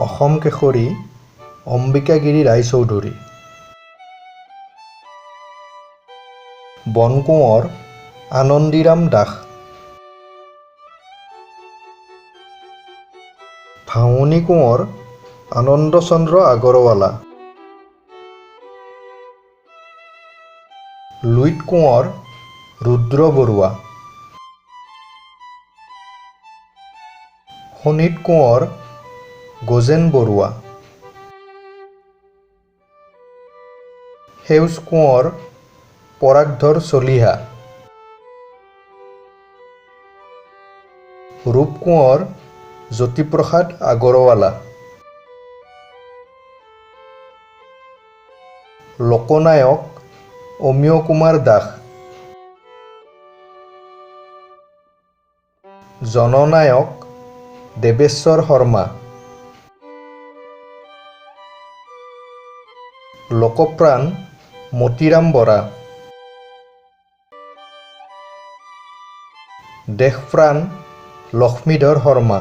অসম কেশৰী অম্বিকাগিৰী ৰায়চৌধুৰী। বনকোঁৱৰ আনন্দিৰাম দাস। ভাঙনি কোঁৱৰ আনন্দচন্দ্ৰ আগৰৱালা। লুইত কোঁৱৰ ৰুদ্ৰ বৰুৱা। শোণিত কোঁৱৰ গজেন বৰুৱা। সেউজ কোঁৱৰ পৰাগধৰ চলিহা। ৰূপকোঁৱৰ জ্যোতিপ্ৰসাদ আগৰৱালা। লোকনায়ক অমিয় কুমাৰ দাস। জননায়ক দেৱেশ্বৰ শৰ্মা। লোকপ্ৰাণ মতিৰাম বৰা। দেশপ্ৰাণ লক্ষ্মীধৰ শৰ্মা।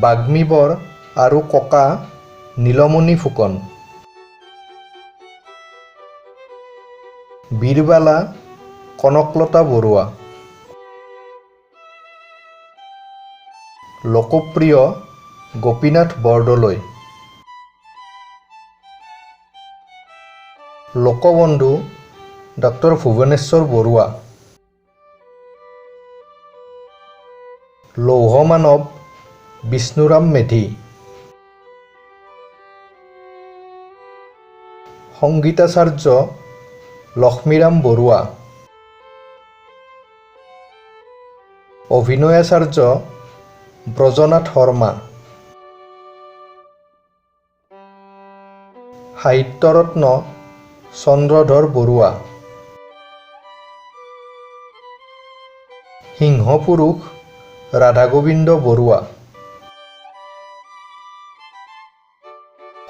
বাগ্মীবৰ আৰু ককা নীলমণি ফুকন। বীৰবালা কনকলতা বৰুৱা। লোকপ্ৰিয় গোপীনাথ বৰদলৈ। লোকবন্ধু ডক্টৰ ভুৱনেশ্বৰ বৰুৱা। লৌহমানৱ বিষ্ণুৰাম মেধি। সংগীতাচাৰ্য লক্ষ্মীৰাম বৰুৱা। অভিনয়াচাৰ্য ব্ৰজনাথ শৰ্মা। সাহিত্যৰত্ন চন্দ্ৰধৰ বৰুৱা। সিংহপুৰুষ ৰাধাগোবিন্দ বৰুৱা।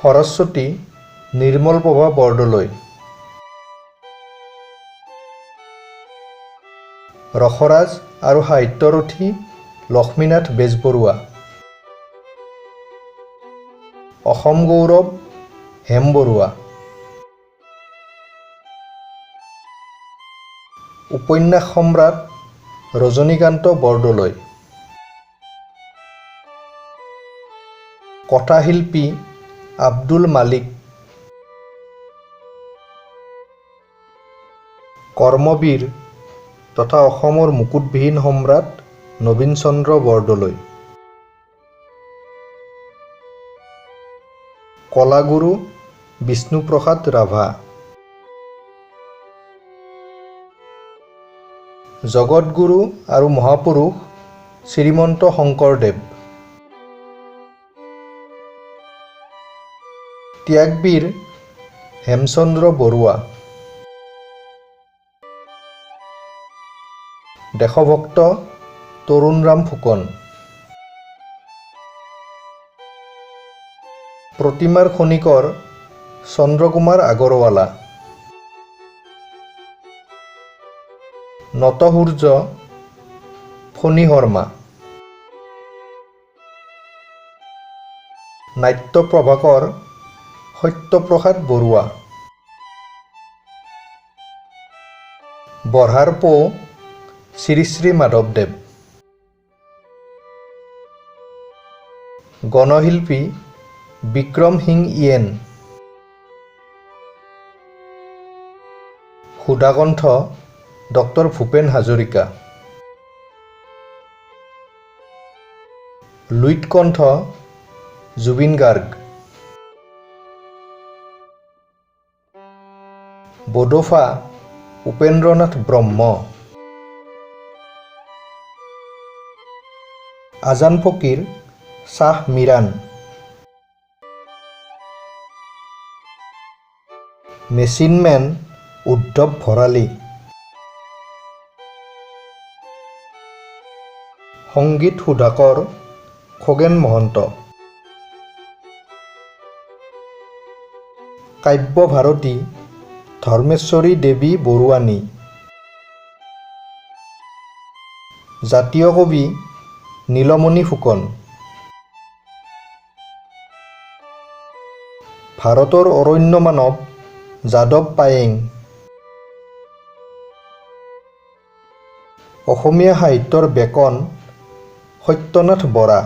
সৰস্বতী নিৰ্মলপ্ৰভা বৰদলৈ। ৰসৰাজ আৰু সাহিত্যৰথী লক্ষ্মীনাথ বেজবৰুৱা। অসম গৌৰৱ হেম বৰুৱা। উপন্যাস সম্ৰাট ৰজনীকান্ত বৰদলৈ। কথাশিল্পী আব্দুল মালিক। কৰ্মবীৰ তথা অসমৰ মুকুটবিহীন সম্ৰাট নবীনচন্দ্ৰ বৰদলৈ। কলাগুৰু বিষ্ণুপ্ৰসাদ ৰাভা। জগতগুৰু আৰু মহাপুৰুষ শ্ৰীমন্ত শংকৰদেৱ। ত্যাগবীৰ হেমচন্দ্ৰ বৰুৱা। দেশভক্ত তৰুণৰাম ফুকন। প্ৰতিমাৰ খনিকৰ চন্দ্ৰকুমাৰ আগৰৱালা। নটসূৰ্য ফণী শৰ্মা। নাট্যপ্ৰভাকৰ সত্যপ্ৰসাদ বৰুৱা। বঢ়াৰ পো শ্ৰী শ্ৰী মাধৱদেৱ। গণশিল্পী বিক্ৰম সিং ইয়েন। সুধাকণ্ঠ ডক্টৰ ভূপেন হাজৰিকা। লুইতকণ্ঠ জুবিন গাৰ্গ। বডোফা উপেন্দ্ৰনাথ ব্ৰহ্ম। আজান ফকীৰ শ্বাহ মিৰাণ। মেচিনমেন উদ্ধৱ ভৰালী। সংগীত সুধাকৰ খগেন মহন্ত। কাব্যভাৰতী ধৰ্মেশ্বৰী দেৱী বৰুৱানী। জাতীয় কবি নীলমণি ফুকন। ভাৰতৰ অৰণ্য মানৱ যাদৱ পায়েং। অসমীয়া সাহিত্যৰ বেকন সত্যনাথ বৰা।